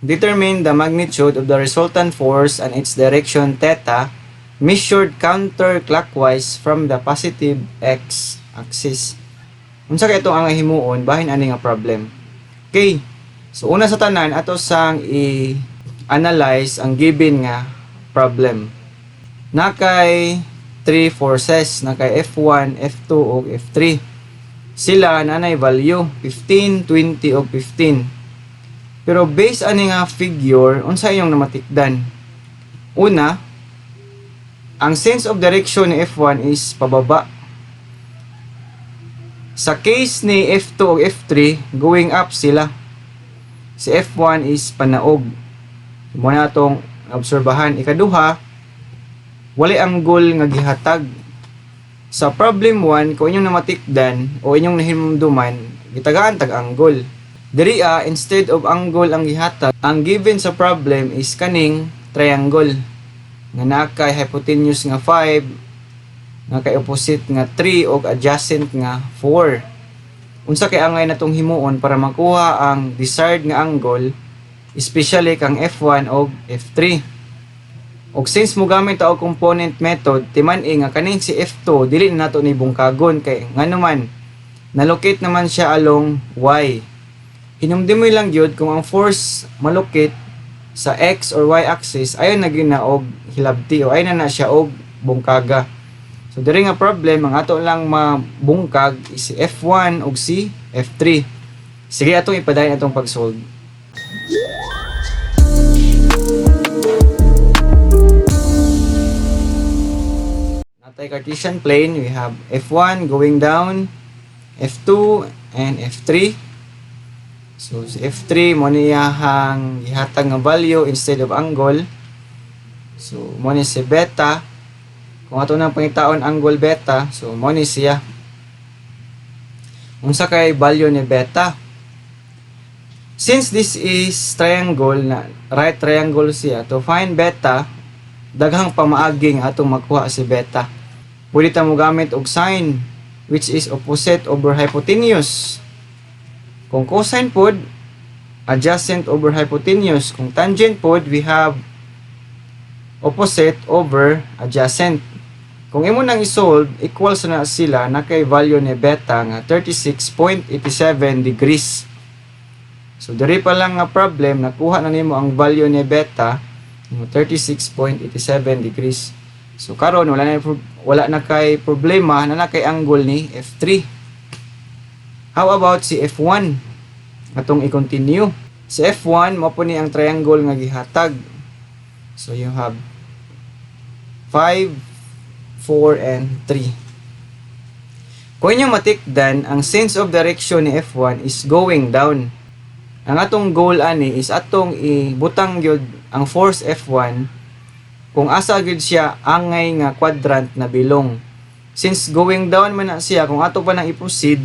Determine the magnitude of the resultant force and its direction theta measured counterclockwise from the positive x-axis. Unsa kay itong ang himuon bahin ani nga problem? Okay. So una sa tanan, ato sang i-analyze ang given nga problem. Naa kay three forces, naa kay F1, F2 ug F3. Sila naa value 15, 20 ug 15. Pero based ani nga figure, unsa inyong namatikdan? Una, ang sense of direction ni F1 is pababa. Sa case ni F2 ug F3, going up sila. Si F1 is panaog. Mao na atong obserbahan. Ikaduha, walay angle nga gihatag. Sa problem 1, kung inyong namatikdan o inyong nahinumduman, gitagaan tag angle. Diri ah, instead of angle ang gihatag, ang given sa problem is kaning triangle nga naa kay hypotenuse nga 5, nga kay opposite nga 3 ug adjacent nga 4. Unsa kay angay natong himuon para makuha ang desired nga angle, especially kang F1 og F3? Og since mo gamit ta og component method, timan-i nga kaning si F2 dili na nato ni bungkagon kay ngano man nalocate naman siya along Y. Hinumdumi lang gyud, kung ang force malocate sa X or Y axis, ayon na gyud na og hilabti o ayon na na siya og bungkaga. So diri nga problem, ang ato lang mabungkag is si F1 ug si F3. Sige, atong ipadayon atong pag-solve. Naa tay Cartesian plane, we have F1 going down, F2 and F3. So si F3 mao ni iyahang gihatag nga value instead of angle. So mao ni si beta. Kung ato nang pangitaon angle beta, so mao ni siya. Unsa kay value ni beta? Since this is triangle na right triangle siya, to find beta, daghang pamaagi nga atong makuha si beta. Pwede ta mo gamit og sine, which is opposite over hypotenuse. Kung cosine pod, adjacent over hypotenuse. Kung tangent pod, we have opposite over adjacent. Kung imo nang i-solve, equals na sila na kay value ni beta nga 36.87 degrees. So diri pa lang nga problem, nakuha na nimo ang value ni beta nga 36.87 degrees. So karon wala na kay problema na na kay angle ni F3. How about si F1? Atong i-continue. Si F1 mao po ni ang triangle nga gihatag. So you have 5, 4, and 3. Kung inyong matikdan, ang sense of direction ni F1 is going down. Ang atong goal ani is atong ibutang gyud ang force F1 kung asa gyud siya angay nga quadrant na belong. Since going down man na siya, kung ato pa nang i-proceed,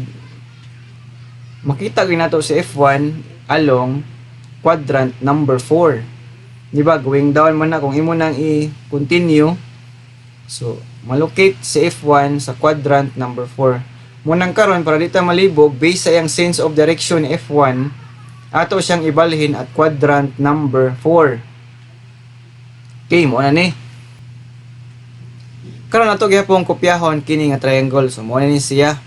makita gyud nato si F1 along quadrant number 4. Di ba? Going down man na, kung imo nang i-continue, so malocate si F1 sa quadrant number 4. Mao nang karon, para di ta malibog, based sa iyang sense of direction ni F1, ato siyang ibalhin at quadrant number 4. Okay, mao na ni. Karon ato gihapon kopyahon kini nga triangle. So mao na ni siya.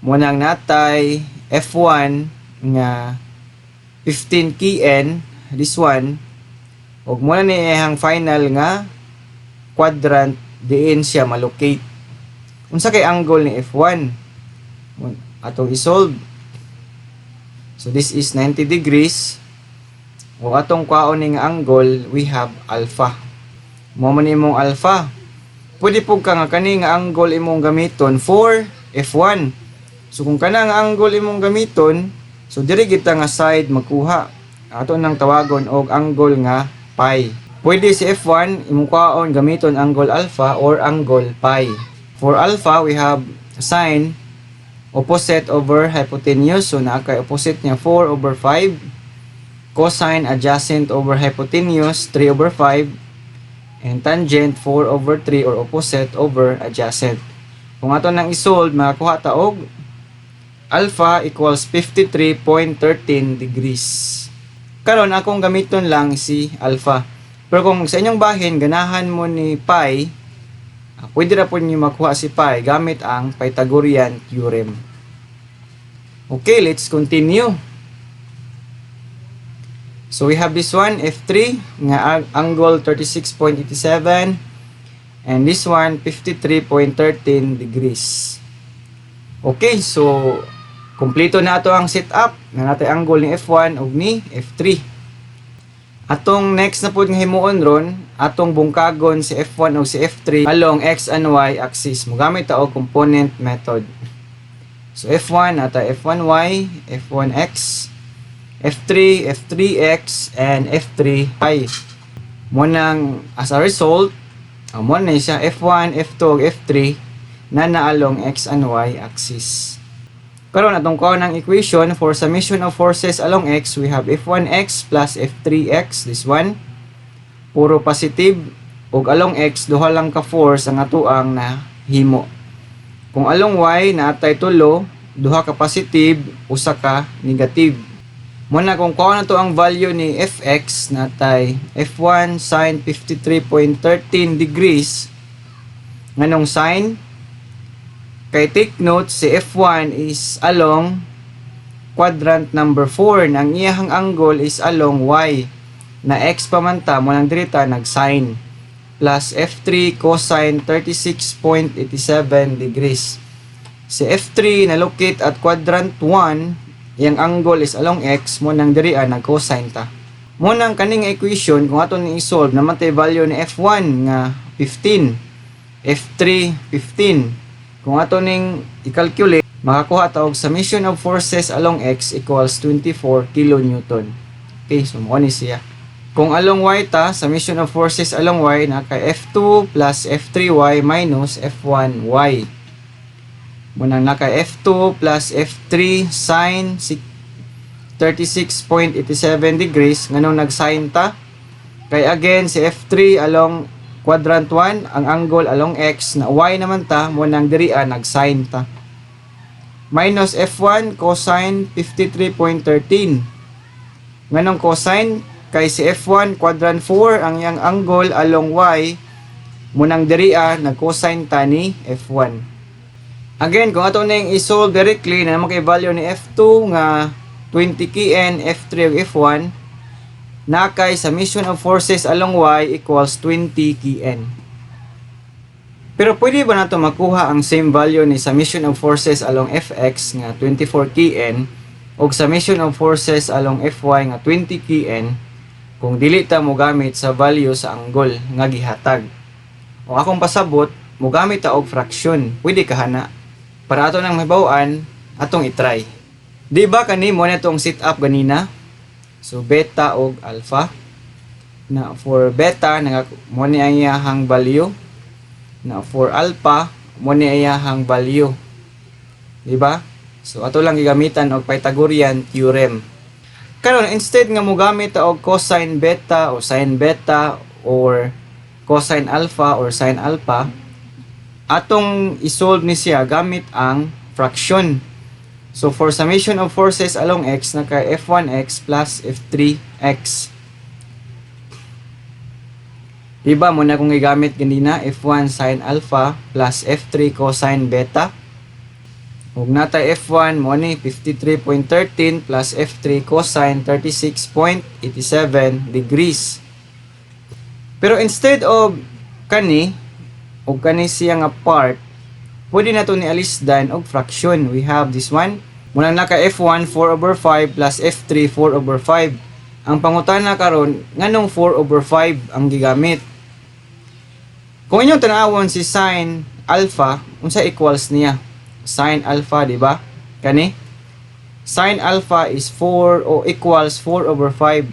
Mao nang naa tay F1 nga 15 kN, this one, ug mao na ni iyang final nga quadrant diin siya malocate. Unsa kay angle ni F1? Atong i-solve. So this is 90 degrees. O atong kwaon ni nga angle, we have alpha. Mao man imong alpha. Pwede pud ka nga kani nga angle imong gamiton for F1. So kung kana nga angle imong gamiton, so diri kita nga side magkuha. Ato nang tawagon og angle nga pi. Pwede si F1 imong kwaon gamiton angle alpha or angle pi. For alpha, we have sine, opposite over hypotenuse. So naa kay opposite niya 4 over 5. Cosine, adjacent over hypotenuse, 3 over 5. And tangent, 4 over 3 or opposite over adjacent. Kung ato nang isolve, makakuha ta og alpha equals 53.13 degrees. Karon, akong gamiton lang si alpha. Pero kung sa inyong bahin ganahan mo ni pi, pwede ra pud niyo makuha si pi gamit ang Pythagorean theorem. Okay, let's continue. So we have this one, F3 nga angle 36.87 and this one 53.13 degrees. Okay, so kompleto na ato ang setup na natay angle ni F1 ug ni F3. Atong next na pud nga himuon ron, atong bungkagon si F1 ug si F3 along x and y axis. Mogamit ta og component method. So F1 ata F1y, F1x, F3, F3x, and F3y. Mo nang as a result, mo na siya F1, F2, ug F3 na naa along x and y axis. Karon, atong kuha ng equation for summation of forces along x, we have F1x plus F3x, this one. Puro positive ug along x duha lang ka force ang atoang nahimo. Kung along y naatay tulo, duha ka positive, usa ka negative. Mo na kung kuha na to ang value ni fx, natay f1 sin 53.13 degrees. Nganong sin? Kay take note, si F1 is along quadrant number 4 na ang iyahang angle is along y na x pa man ta, mo nang diri ta nag-sin, plus F3 cosine 36.87 degrees. Si F3 na locate at quadrant 1, iyang angle is along x, mo nang diri nag-cosine ta. Mo nang kaning equation, kung ato ni i-solve, naman tay value ni F1 nga 15, F3 15. Kung ato ning i-calculate, makakuha ta og summation of forces along x equals 24 kilonewton. Okay, so mo ni siya. Kung along y ta, summation of forces along y na kay F2 plus F3y minus F1y. Munang naka F2 plus F3 sin 36.87 degrees. Nganong nag-sin ta? Kay again, si F3 along quadrant 1, ang angle along x na y naman ta, mo nang diri nag-sin ta. Minus F1 cosine 53.13. Nganong cosine? Kay si F1 quadrant 4 ang iyang angle along y, munang diri nag-cosine ta ni F1. Again, kung ato ning i-solve directly na naman kay value ni F2 nga 20 kN, F3 ug F1, na kay summation of forces along y equals 20 kN. Pero pwede ba nato makuha ang same value ni summation of forces along Fx nga 24 kN ug summation of forces along Fy nga 20 kN kung dili ta mogamit sa value sa angle nga gihatag? O akong pasabot, mogamit ta og fraction. Pwede kahana? Para ato nang mahibaw-an, atong i-try. Di ba kani mo na tong set up ganina? So beta og alpha. Na for beta nga mo ni ang iyahang value. Na for alpha mo ni ang iyahang value. Di ba? So ato lang gigamitan og Pythagorean theorem. Karon, instead nga mogamit ta og cosine beta o sin beta or cosine alpha or sin alpha, atong isolve ni siya gamit ang fraction. So for summation of forces along x, naka f1x plus f3x. Diba mo na kung gigamit ganina f1 sin alpha plus f3 cosine beta? Ug natay f1 mo ni 53.13 plus f3 cosine 36.87 degrees. Pero instead of kani og kani siya nga part, pwede na to ni alisdan og fraction. We have this one. Muna naka f1 4 over 5 plus f3 4 over 5. Ang pangutana karon, nganong 4 over 5 ang gigamit? Kung inyong tanawon si sin alpha, unsa equals niya? Sin alpha, di ba? Kani? Sin alpha is 4 o equals 4 over 5.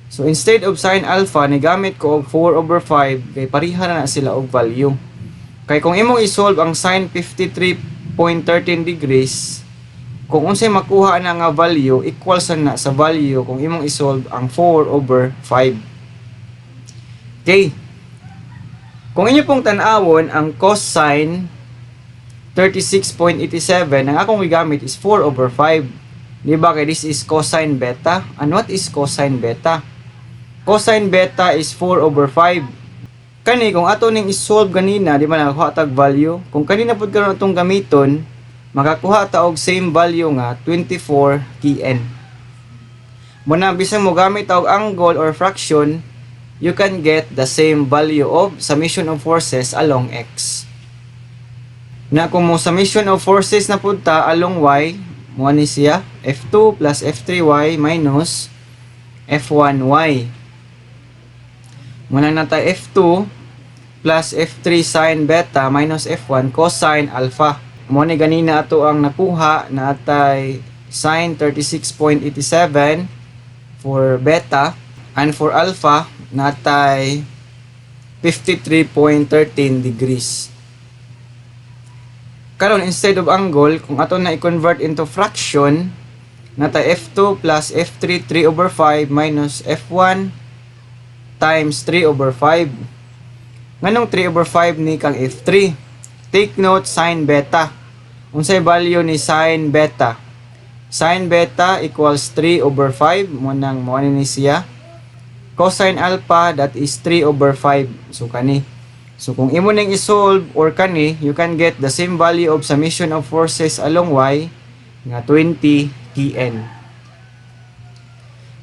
So instead of sin alpha, nigamit ko og 4 over 5 kay pareha na sila og value. Kay kung imong i-solve ang sin 53.13 degrees, kung unsay makuha na nga value, equals na sa value kung imong i-solve ang 4 over 5. Okay. Kung inyo pong tan-awon ang cosine 36.87, ang akong gigamit is 4 over 5. Di ba kay this is cosine beta? And what is cosine beta? Cosine beta is 4 over 5. Kani, kung ato ning i-solve ganina, di ba nakakuha tag value? Kung kanina pud karon atong gamiton, makakuha ta og same value nga 24 kN. Muna, bisan mo gamit og angle or fraction, you can get the same value of summation of forces along x. Na kung mo summation of forces na pud ta along y, mo ni siya F2 plus F3y minus F1y. Muna na tayo F2 plus F3 sin beta minus F1 cosine alpha. Mo ni ganina ato ang nakuha na atay sin 36.87 for beta and for alpha natay 53.13 degrees. Karon, instead of angle, kung ato na i-convert into fraction, natay F2 plus F3 3 over 5 minus F1 times 3 over 5. Nganong 3 over 5 ni kang F3? Take note, sin beta. Unsay value ni sin beta? Sin beta equals 3 over 5. Mo nang mo ni siya. Cosine alpha, that is 3 over 5. So kani. So kung imo ning i-solve or kani, you can get the same value of summation of forces along y nga 20 kN.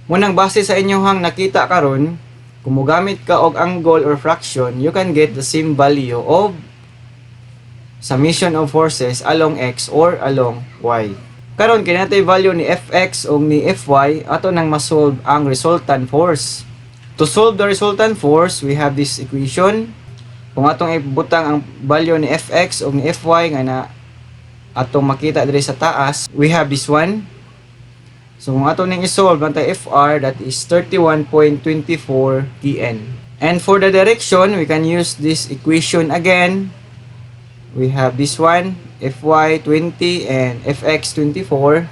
Munang base sa inyong nakita karon, kung mogamit ka og angle or fraction, you can get the same value of summation of forces along x or along y. Karon kay natay value ni Fx o ni Fy, ato nang masolve ang resultant force. To solve the resultant force, we have this equation. Kung atong ibutang ang value ni Fx o ni Fy nga na atong makita diri sa taas, we have this one. So kung ato ning i-solve ang FR, that is 31.24 kN. And for the direction, we can use this equation again. We have this one, Fy 20 and Fx 24.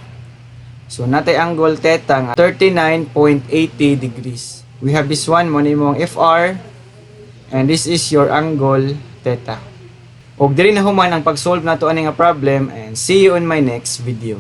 So natay angle theta nga 39.80 degrees. We have this one, mo ni imong FR, and this is your angle theta. Og diri na human ang pag-solve nato ani nga problem, and see you in my next video.